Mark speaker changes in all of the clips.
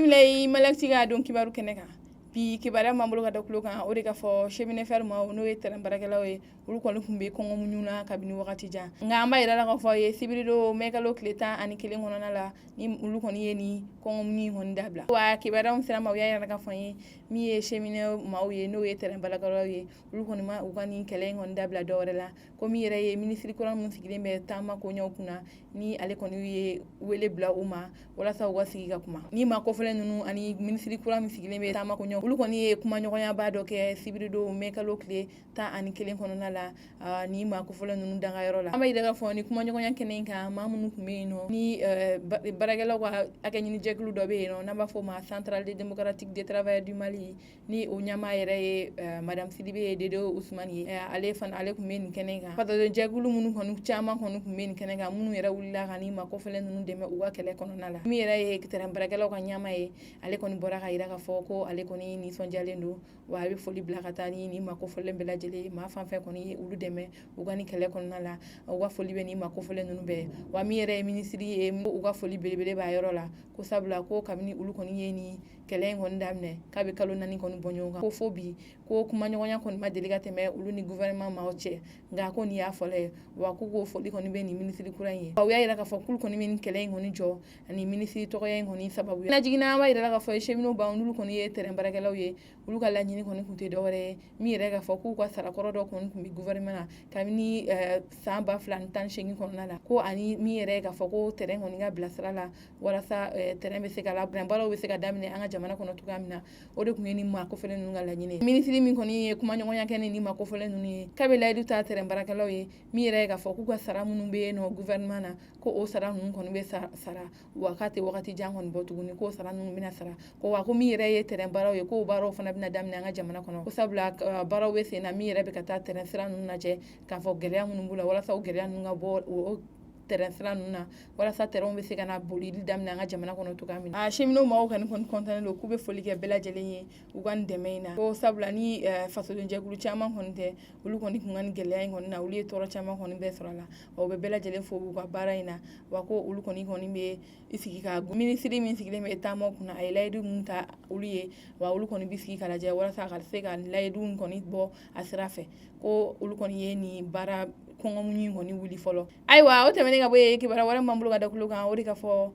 Speaker 1: Bisimila i Mali ka don kibaru kɛnɛ kan. Bi kibaruya m'an bolo ka da tulo kan, o de ka fɔ chemin de fer maaw, n'o ye tɛrɛn baarakɛlaw ye, olu kɔni tun bɛ kɔngɔ muɲu na kabini wagati jan. Nka an b'a yira la k'a fɔ ye sibiridon mɛkalo tile 11 kɔnɔna la, ni olu kɔni ye ni kɔngɔ muɲu kɔni dabila. Wa kibaruya min sera ma, u y'a yira k'a fɔ ye min ye cheminot maaw ye, n'o ye tɛrɛn baarakɛlaw ye, olu kɔni ma u ka nin kɛlɛ in kɔni dabila dɔwɛrɛ la, ko min yɛrɛ ye minisiri kura min sigilen bɛ taama koɲɛw kunna, ni ale kɔni ye wele bila u ma walasa u ka sigi ka kuma ni maa kofɔlen ninnu ani minisiri kura min sigilen bɛ taama koɲɛw. Olu kɔni ye kumaɲɔgɔnyaba dɔ kɛ sibiridon mɛkalo tile 11 kɔnɔna la ni maa kofɔlen ninnu dagayɔrɔ la. An b'a yira k'a fɔ ni kumaɲɔgɔnya kɛnɛ in kan, maa minnu tun bɛ yen nɔ, ni baarakɛlaw ka hakɛ ɲini jɛkulu dɔ bɛ yen nɔ n'an b'a fɔ o ma Centrale démocratique des travailleurs du Mali, ni o ɲɛmaa yɛrɛ ye madame Sidibe Dede Usumani ye, ale fana, ale tun bɛ nin kɛnɛ kan. Fasoden jɛkulu minnu kɔni caman kɔni tun bɛ nin kɛnɛ kan, minnu yɛrɛ wulila ka ni maa kofɔlen ninnu dɛmɛ u ka kɛlɛ kɔnɔna la. Min yɛrɛ ye tɛrɛn baarakɛlaw ka ɲɛmaa ye, ale kɔni bɔra ka yira k'a fɔ ko ale kɔni nisɔndiyalen don, wa a bɛ foli bila ka taa ni maa kofɔlen bɛɛ lajɛlen, maa fan fɛn kɔni ye olu dɛmɛ u ka nin kɛlɛ kɔnɔna la. U ka foli bɛ ni maa kofɔlen ninnu bɛɛ. Wa min yɛrɛ ye minisiri ye, u ka foli belebele b'a yɔrɔ la, ko sabula ko kabini olu kɔni ye ni kɛlɛ in kɔni daminɛ k'a bɛ kalo 4 kɔni bɔ ɲɔgɔn kan, ko fo bi ko kumaɲɔgɔnya kɔni ma deli ka tɛmɛ olu ni gouvernement maaw cɛ, nka ko nin y'a fɔlɔ ye. Wa k'u ko foli kɔni bɛ nin minisiri kura in ye. U y'a yira k'a fɔ k'olu kɔni bɛ nin kɛlɛ in kɔni jɔ ani minisiri tɔgɔya in kɔni sababu ye. Na jiginna, an b'a yira k'a fɔ cheminot baw, n'olu kɔni ye tɛrɛn baarakɛlaw ye, olu ka laɲini kɔni tun tɛ dɔwɛrɛ ye, min yɛrɛ k'a fɔ k'u ka sarakɔrɔ dɔ kɔni tun bɛ gouvernement na kabini san 2018 kɔnɔna la, ko ani min yɛrɛ k'a fɔ ko tɛrɛn kɔni ka bila sira la walasa tɛrɛn bɛ se ka labɛn, baaraw bɛ se ka daminɛ an ka jamana kɔnɔ cogoya min na. O de tun ye ni maa kofɔlen ninnu ka laɲini ye. Minisiri min kɔni ye kumaɲɔgɔnya kɛ ni maa kofɔlen ninnu ye, k'a bɛ layidu ta tɛrɛn baarakɛlaw ye, min yɛrɛ ye k'a fɔ k'u ka sara minnu bɛ yen nɔ gouvernement na, ko o sara ninnu kɔni bɛ sara, wa k'a tɛ wagati jan kɔni bɔ tuguni k'o sara ninnu bɛna sara. Ko wa ko min yɛrɛ ye tɛrɛn baaraw ye, k'o baaraw fana bɛna daminɛ an ka jamana kɔnɔ, ko sabula baaraw bɛ sen na, min yɛrɛ bɛ ka taa tɛrɛn sira ninnu lajɛ k'a fɔ gɛlɛya minnu b'u la, walasa o gɛlɛya ninnu ka bɔ o tɛrɛn sira ninnu na, walasa tɛrɛnw bɛ se ka na bolili daminɛ an ka jamana kɔnɔ cogoya min na. A cheminot maaw kɔni kɔntannen don, k'u bɛ foli kɛ bɛɛ lajɛlen ye u ka nin dɛmɛ in na, ko sabula ni fasoden jɛkulu caman kɔni tɛ, olu kɔni tun ka nin gɛlɛya in kɔni na, olu ye tɔɔrɔ caman kɔni bɛɛ sɔrɔ a la. Wa u bɛ bɛɛ lajɛlen fo u ka baara in na. Wa ko olu kɔni bɛ i sigi ka minisiri min sigilen bɛ taama kunna, a ye layidu min ta olu ye, wa olu kɔni bɛ sigi ka lajɛ walasa ka se ka layidu in kɔni bɔ a sira fɛ, ko olu kɔni ye nin baara kɔngɔ muɲu kɔni wuli fɔlɔ. Ayiwa, o tɛmɛnen ka bɔ yen, kibaruya wɛrɛ m'an bolo ka da tulo kan, o de ka fɔ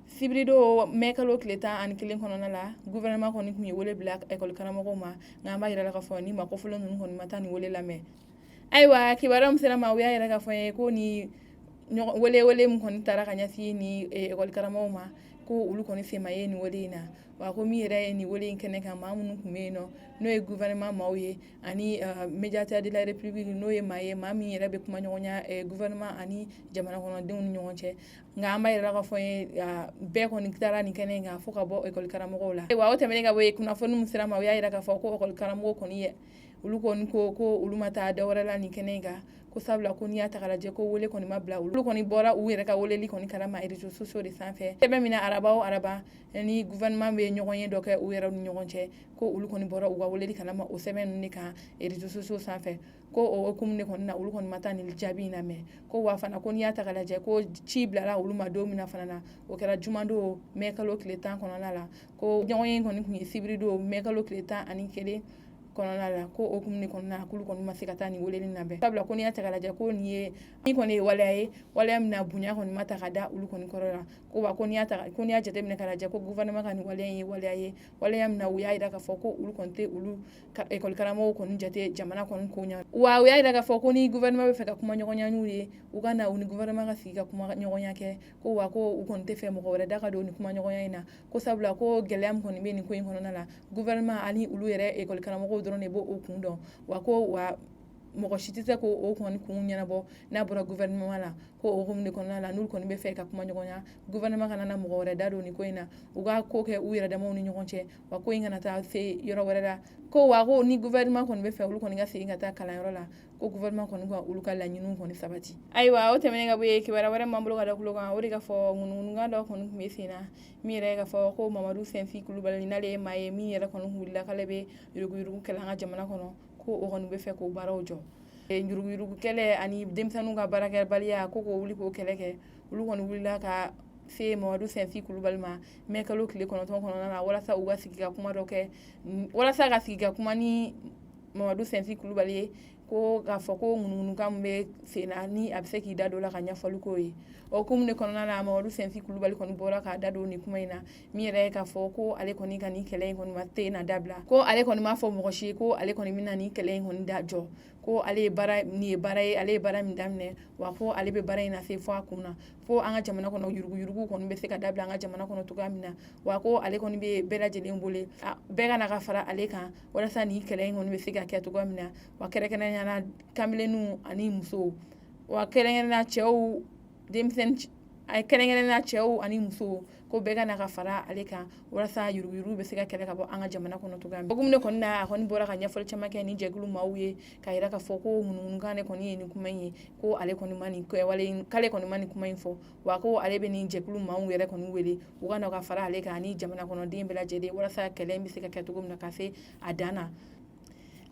Speaker 1: sibiridon mɛkalo tile 11 kɔnɔna la, gouvernement kɔni tun ye wele bila ekɔli karamɔgɔw ma. Nka an b'a yira la k'a fɔ ni maa kofɔlen ninnu kɔni ma taa nin wele lamɛn. Ayiwa, kibaruya min sera ma, u y'a yira k'a fɔ ye ko ni wele wele min kɔni taara ka ɲɛsin ni ekɔli karamɔgɔw ma, ko olu kɔni sen ma ye nin wele in na. Wa ko min yɛrɛ ye nin wele in kɛnɛ kan, maa minnu tun bɛ yen nɔ, n'o ye gouvernement maaw ye ani médiateur de la République, n'o ye maa ye, maa min yɛrɛ bɛ kuma ɲɔgɔnya gouvernement ani jamana kɔnɔdenw ni ɲɔgɔn cɛ. Nka an b'a yira k'a fɔ ye bɛɛ kɔni taara nin kɛnɛ in kan fo ka bɔ ekɔli karamɔgɔw la. Wa o tɛmɛnen ka bɔ yen, kunnafoni min sera ma, u y'a yira k'a fɔ ko ekɔli karamɔgɔw kɔni ye, olu kɔni ko olu ma taa dɔwɛrɛ la nin kɛnɛ in kan, ko sabula ko n'i y'a ta k'a lajɛ, ko wele kɔni ma bila olu kɔni bɔra u yɛrɛ ka weleli kɔni kalama réseaux sociaux de sanfɛ. Sɛbɛn min na, araba o araba ni gouvernement bɛ ɲɔgɔn ye dɔ kɛ u yɛrɛ ni ɲɔgɔn cɛ, ko olu kɔni bɔra u ka weleli kalama o sɛbɛn ninnu de kan réseaux sociaux sanfɛ, ko o hukumu de kɔni na, olu kɔni ma taa nin jaabi in lamɛn. Ko wa fana, ko n'i y'a ta k'a lajɛ, ko ci bilara olu ma don min na fana na, o kɛra jumadon mɛkalo tile 10 kɔnɔna la, ko ɲɔgɔn ye kɔni tun ye sibiridon mɛkalo tile 11 kɔnɔna la, ko o hukumu de kɔnɔna na, k'olu kɔni ma se ka taa nin weleli labɛn, sabula ko n'i y'a ta k'a lajɛ, ko nin ye nin kɔni ye waleya ye, waleya min na bonya kɔni ma ta ka da olu kɔni kɔrɔ la. Ko wa ko n'i y'a ta, ko n'i y'a jateminɛ k'a lajɛ, ko gouvernement ka nin waleya in ye waleya ye, waleya min na u y'a yira k'a fɔ ko olu kɔni tɛ olu ekɔli karamɔgɔw kɔni jate jamana kɔni ko ɲɛ. Wa u y'a yira k'a fɔ ko ni gouvernement bɛ fɛ ka kuma ɲɔgɔnya n'u ye, u ka na u ni gouvernement ka sigi ka kuma ɲɔgɔnya kɛ. Ko wa ko u kɔni tɛ fɛ mɔgɔ wɛrɛ da ka don ni kuma ɲɔgɔnya in na, ko sabula ko gɛlɛya min kɔni bɛ nin ko in kɔnɔna la, gouvernement ani olu yɛrɛ ekɔli karamɔgɔw dɔrɔn de b'o kun dɔn. Wa ko wa mɔgɔ si tɛ se k'o o kɔni kun ɲɛnabɔ n'a bɔra gouvernement la. Ko o hukumu de kɔnɔna la, n'olu kɔni bɛ fɛ ka kuma ɲɔgɔnya, gouvernement kana na mɔgɔ wɛrɛ da don nin ko in na, u ka ko kɛ u yɛrɛ damaw ni ɲɔgɔn cɛ, wa ko in kana taa se yɔrɔ wɛrɛ la. Ko wa ko ni gouvernement kɔni bɛ fɛ olu kɔni ka segin ka taa kalanyɔrɔ la, ko gouvernement kɔni ka olu ka laɲiniw kɔni sabati. Ayiwa, o tɛmɛnen ka bɔ yen, kibaruya wɛrɛ m'an bolo ka da tulo kan, o de ka fɔ ŋunuŋunukan dɔ kɔni tun bɛ sen na, min yɛrɛ ka fɔ ko Mamadu Sɛnfi Kulubali, n'ale ye maa ye min yɛrɛ kɔni wulila k'ale bɛ yuruguyurugu kɛlɛ an ka jamana kɔnɔ, ko o kɔni bɛ fɛ k'o baaraw jɔ, yuruguyurugu kɛlɛ ani denmisɛnninw ka baarakɛbaliya, ko k'o wuli k'o kɛlɛ kɛ. Olu kɔni wulila ka se Mamadu Sɛnsi Kulubali ma mɛ kalo tile 9 kɔnɔna na, walasa u ka sigi ka kuma dɔ kɛ, walasa ka sigi ka kuma ni Mamadu Sɛnsi Kulubali ye, ko k'a fɔ ko ŋunuŋunukan min bɛ sen na, ni a bɛ se k'i da don la ka ɲɛfɔli k'o ye. O hukumu de kɔnɔna na, Mamadu Sɛnsi Kulubali kɔni bɔra k'a da don nin kuma in na, min yɛrɛ ye k'a fɔ ko ale kɔni ka nin kɛlɛ in kɔni ma tɛ na dabila, ko ale kɔni m'a fɔ mɔgɔ si ye ko ale kɔni bɛna nin kɛlɛ in kɔni da jɔ, ko ale ye baara nin ye baara ye, ale ye baara min daminɛ, wa ko ale bɛ baara in lase fo a kun na, fo an ka jamana kɔnɔ yuruguyurugu kɔni bɛ se ka dabila an ka jamana kɔnɔ cogoya min na. Wa ko ale kɔni bɛ bɛɛ lajɛlen wele, bɛɛ ka na ka fara ale kan, walasa nin kɛlɛ in kɔni bɛ se ka kɛ cogoya min na, wa kɛrɛnkɛrɛnnenya la kamelenninw ani musow, wa kɛrɛnkɛrɛnnenya cɛw, denmisɛnnin, kɛrɛnkɛrɛnnenya cɛw ani musow, ko bɛɛ ka na ka fara ale kan, walasa yuruguyurugu bɛ se ka kɛlɛ ka bɔ an ka jamana kɔnɔ cogoya min. Hukumu de kɔni na, a kɔni bɔra ka ɲɛfɔli caman kɛ ni jɛkulu maaw ye, k'a yira k'a fɔ ko ŋunuŋunukan de kɔni ye nin kuma in ye, ko ale kɔni ma nin kɛwale, k'ale kɔni ma nin kuma in fɔ, wa ko ale bɛ nin jɛkulu maaw yɛrɛ kɔni wele u ka na ka fara ale kan ani jamana kɔnɔden bɛɛ lajɛlen, walasa kɛlɛ in bɛ se ka kɛ cogo min na ka se a dan na.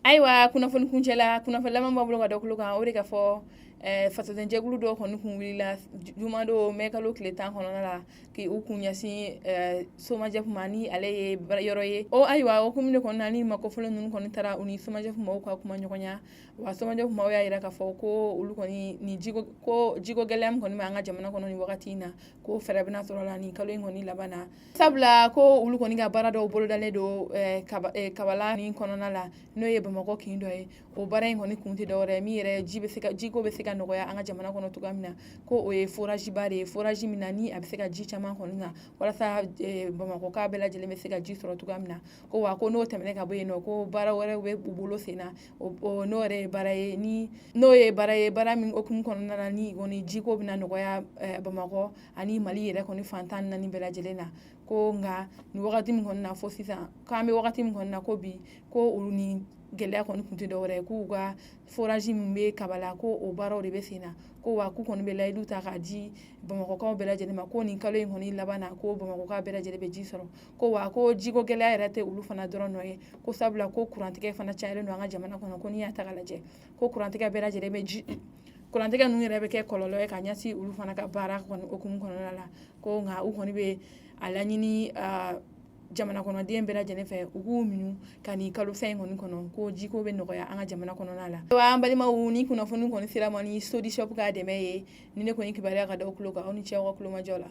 Speaker 1: Ayiwa, kunnafoni kuncɛ la, kunnafoni laban b'a bolo ka da tulo kan, o de ka fɔ fasodenjɛkulu dɔw kɔni kun wulila jumadon mɛ kalo tile 10 kɔnɔna la, k'u kun ɲɛsin SOMAGEP ma, ni ale ye yɔrɔ ye o. Ayiwa, o hukumu de kɔnɔna ni maa kofɔlen ninnu kɔni taara u ni SOMAGEP maaw ka kuma ɲɔgɔnya. Wa SOMAGEP maaw y'a jira k'a fɔ ko olu kɔni ni jiko, ko jiko gɛlɛya min kɔni bɛ an ka jamana kɔnɔ nin wagati in na, ko fɛɛrɛ bɛna sɔrɔ la nin kalo in kɔni laban na, sabula ko olu kɔni ka baara dɔw bolodalen don Kabala nin kɔnɔna la, n'o ye Bamakɔ kin dɔ ye. O baara in kɔni kun tɛ dɔwɛrɛ ye, min yɛrɛ ji bɛ se ka, jiko bɛ se ka nɔgɔya an ka jamana kɔnɔ cogoya min na, ko o ye forage ba de ye, forage min na ni a bɛ se ka ji caman kɔni na, walasa Bamakɔka bɛɛ lajɛlen bɛ se ka ji sɔrɔ cogoya min na. Ko wa ko n'o tɛmɛnen ka bɔ yen nɔ, ko baara wɛrɛw bɛ u bolo sen na, n'o yɛrɛ ye baara ye, ni n'o ye baara ye, baara min hukumu kɔnɔna na ni kɔni jiko bɛna nɔgɔya Bamakɔ ani Mali yɛrɛ kɔni fan 14 bɛɛ lajɛlen na. Ko nka nin wagati min kɔni na, fo sisan k'an bɛ wagati min kɔni na, ko bi ko olu ni gɛlɛya kɔni kun tɛ dɔwɛrɛ ye, k'u ka forage min bɛ Kabala, ko o baaraw de bɛ sen na. Ko wa k'u kɔni bɛ layidu ta k'a di Bamakɔkaw bɛɛ lajɛlen ma, ko nin kalo in kɔni laban na, ko Bamakɔkaw bɛɛ lajɛlen bɛ ji sɔrɔ. Ko wa ko jiko gɛlɛya yɛrɛ tɛ olu fana dɔrɔn nɔ ye, ko sabula ko kurantigɛ fana cayalen don an ka jamana kɔnɔ, ko n'i y'a ta k'a lajɛ, ko kurantigɛ bɛɛ lajɛlen bɛ ji kurantigɛ ninnu yɛrɛ bɛ kɛ kɔlɔlɔ ye ka ɲɛsin olu fana ka baara kɔni hukumu kɔnɔna la. Ko nka u kɔni bɛ a laɲini jamana kɔnɔden bɛɛ lajɛlen fɛ, u k'u muɲu ka nin kalo sa in kɔni kɔnɔ, ko jiko bɛ nɔgɔya an ka jamana kɔnɔna la. Wa an balimaw, ni kunnafoni kɔni sera ma ni Sodi Shop ka dɛmɛ ye, ni ne kɔni kibaruya ka da tulo kan, aw ni ce aw ka kulomajɔ la.